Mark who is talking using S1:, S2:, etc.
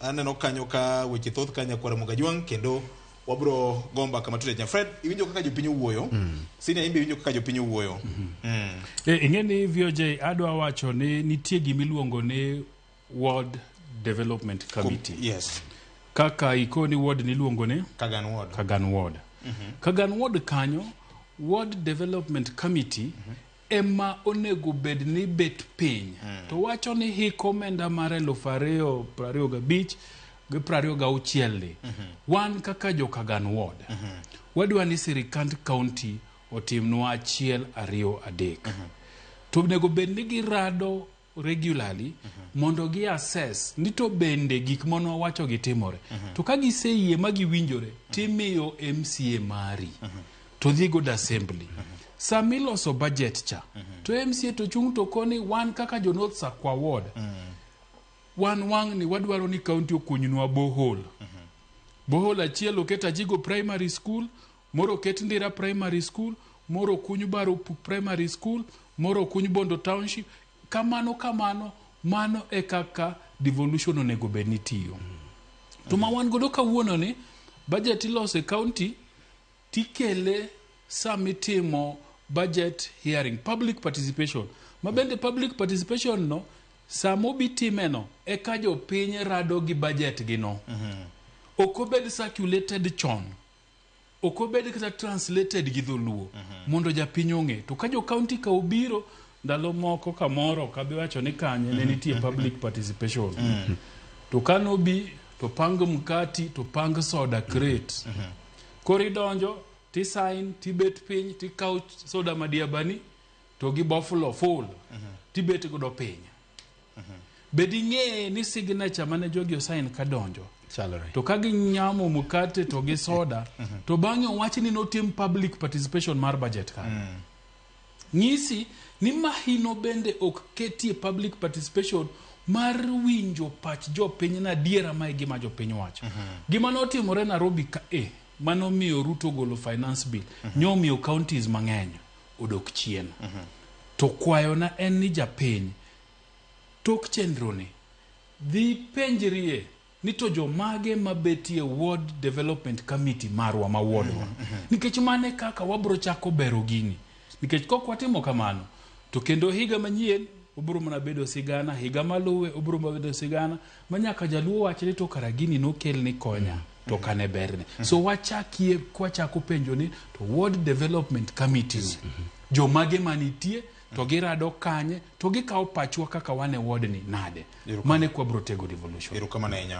S1: Aneno kanyo ka weche thoth ka nyakwara Mugajwang' kendo wabro go mbaka matut ahinya. Fred, iwinjo kaka jopiny owuoyo. Senior imbe iwinjo kaka jopiny owuoyo.
S2: Ing'e ni VOJ adwa wacho ni nitie gimiluongo ni Ward Development Committee. Kaka ikoni ward niluongo ni
S1: Kagan Ward.
S2: Kagan Ward. Kagan Ward kanyo, Ward Development Committee ema onego bed ni bet piny to wacho ni hik omenda mar 2025 gi 26 ni wan kaka jo Kagan Ward wadwa ni sirikand county otimnwa achiel ariyo adek to onego bed ni girado regularly mondo gi assess ni to bende gik mane wawacho gi timore to ka giseyie ma giwinjore timiyo MCA mari to dhi godo assembly sama iloso budget cha to MCA to chung' to koni wan kaka jo North Sakwa Ward wan wang'ni wadwaro ni county okunywa borehole borehole achiel oket Ajigo Primary School moro oket Ndira Primary School moro okuny Baropuk Primary School moro okuny Bondo Township kamano kamano mano e kaka devolution onego bed ni tiyo to ma wan godo kawuono ni budget iloso e county tikele samitimo budget hearing public participation ma bende public participation no sama obi timeno eka jopiny rado gi budget gi no ok obed circulated chon ok obed kata translated gi dholuo mondo japiny ong'e to ka jo county ka obiro ndalo moko kamoro ok abi wacho ni kanye ne nitie public participation to kanobi to pang mkati to pang soda crate koro idonjo tisign tibet piny tikawo soda madiabani to gi boflo full tibet godo piny bed ing'e ni signature mane jogi osign kadonjo
S3: Chalore.
S2: to ka ginyamo mkate to gi soda to bang'e owach ni notim public participation mar budget kanyo nyisi ni mahino bende ok ketie public participation mar winjo pach jopiny na adiera ma e gima jopiny wacho gima notimore Nairobi ka e manomiyo Ruto golo finance bill nyomiyo counties mang'eny odok chien to kwayona en ni japiny tok chenro ni dhi penjrie ni to jomage mabetie ward development committee marwa ma wardwa nikech mane kaka wabro chako bero gini nikech kok watimo kamano to kendo higa manyien obro mana bedo sigana higa maluwe obro mana bedo sigana ma nyaka jaluo wach ni to kara gini nokel ni konya to kane berne so wachakie kwachako penjo ni to ward development committees jomage manitie to girado kanye to gikawo pachwa kaka wan e ward ni nade mane kwabro tego devolution
S1: Erokamano ahinya.